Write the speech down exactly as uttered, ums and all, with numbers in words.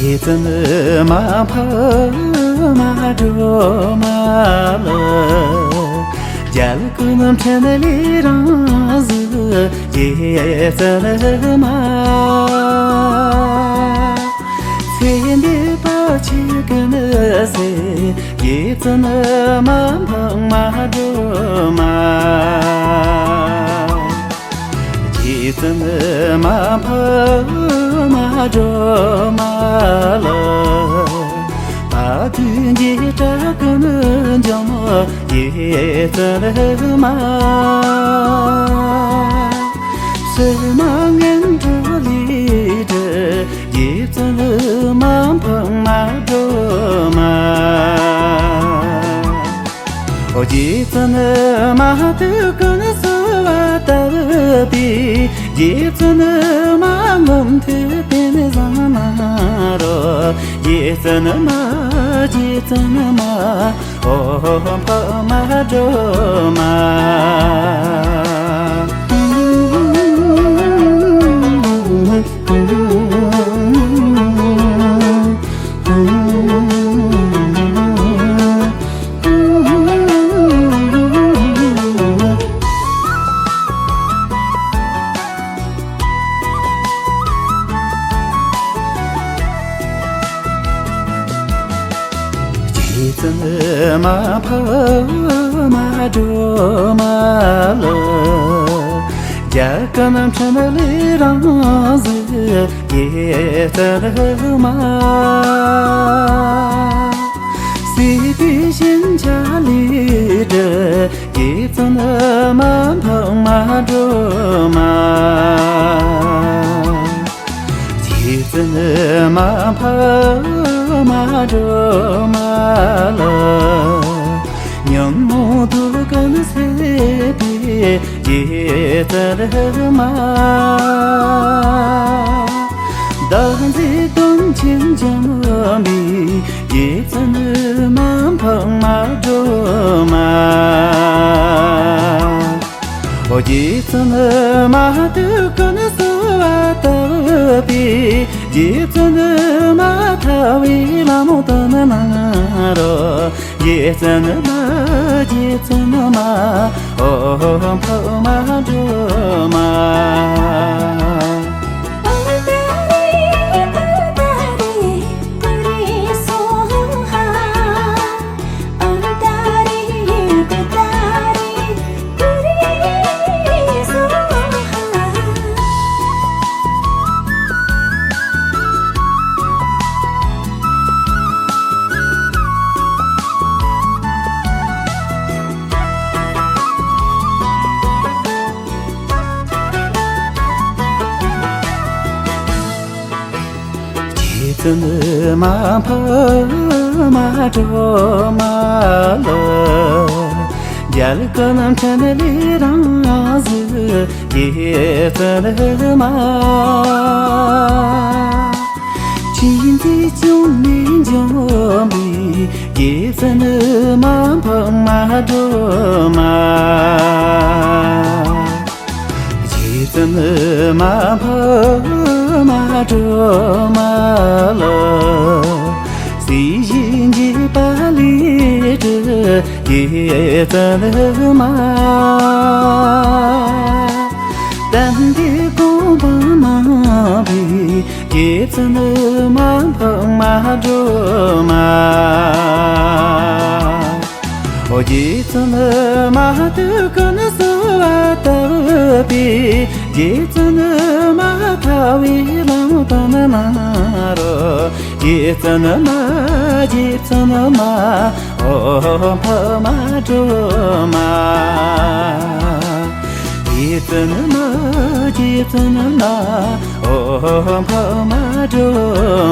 རྗེ་བཙུན་མ་འཕགས་མ་སྒྲོལ་མ་ལ། རྒྱལ་ཀུན་འཕྲིན་ལས་རང་གཟིགས་རྗེ་བཙུན་མ། ཚེ་འདས་བར་ཆད་ཀུན་སེལ་རྗེ་བཙུན་མ་འཕགས་མ་སྒྲོལ་མ། རྗེ་བཙུན་མ་འཕགས་མ་སྒྲོལ་མ་ལ། བར་དོའི་འཇིགས་སྐྲག་ཀུན་འཇོམས་རྗེ་བཙུན་མ། སིལ་མ་ངན་འགྲོ་ལས་སྒྲོལ་རྗེ་བཙུན་མ་འཕགས་མ་སྒྲོལ་མ། རྗེ་བཙུན་མ་དུས་ཀུན་གསོལ་བ་བཏབ་པའི། རྗེ་བཙུན་མ་མུ་མཐུད་པད་བཟང་ན་རོ། རྗེ་བཙུན་མ། རྗེ་བཙུན་མ། འོ་འཕགས་མ་སྒྲོལ་མ། རྗེ་བཙུན་མ་འཕགས་མ་སྒྲོལ་མ་ལ། རྒྱལ་ཀུན་འཕྲིན་ལས་རང་གཟིགས་རྗེ་བཙུན་མ། སྲིད་པའི་ཞེན་ཆགས་ལས་སྒྲོལ་རྗེ་བཙུན་མ་འཕགས་མ་སྒྲོལ་མ། རྗེ་བཙུན་མ་འཕགས་མ་སྒྲོལ་མ་ལ། ཉོན་མོངས་དུག་ཀུན་སེལ་བའི་རྗེ་བཙུན་མ། བདག་འཛིན་གཏོང་ཆེན་འཇོམས་པའི་རྗེ་བཙུན་མ་འཕགས་མ་སྒྲོལ་མ། རྗེ་བཙུན་མ་དུས་ཀུན་གསོལ་བ་བཏབ་པའི། རྗེ་བཙུན་མ་ཐར་པའི་ལམ་སྟོན་གནང་རོགས། རྗེ་བཙུན་མ། རྗེ་བཙུན་མ། འོ་འཕགས་མ་སྒྲོལ་མ། རྗེ་བཙུན་མ་འཕགས་མ་སྒྲོལ་མ་ལ། རྒྱལ་ཀུན་འཕྲིན་ལས་རང་གཟིགས་རྗེ་བཙུན་མ། མཁྱེན་བརྩེ་སྐྱོང་ནས་འཇོམས་པའི་རྗེ་བཙུན་མ་འཕགས་མ་སྒྲོལ་མ། རྗེ་བཙུན་མ་འཕགས་མ་སྒྲོལ་མ་ལ། སྲིད་ཞིའི་འཇིགས་པ་ལས་སྒྲོལ་རྗེ་བཙུན་མ། གཏན་བདེ་གོ་འཕང་གནང་བའི་རྗེ་བཙུན་མ་འཕགས་མ་སྒྲོལ་མ། རྗེ་བཙུན་མ་དུས་ཀུན་གསོལ་བ་བཏབ་པའི། རྗེ་བཙུན་མ་ཐར་པའི་ལམ་སྟོན་གནང་རོགས། རྗེ་བཙུན་མ། རྗེ་བཙུན་མ། འོ་འཕགས་མ་སྒྲོལ་མ། རྗེ་བཙུན་མ། རྗེ་བཙུན་མ། འོ་འཕགས་མ་སྒྲོལ་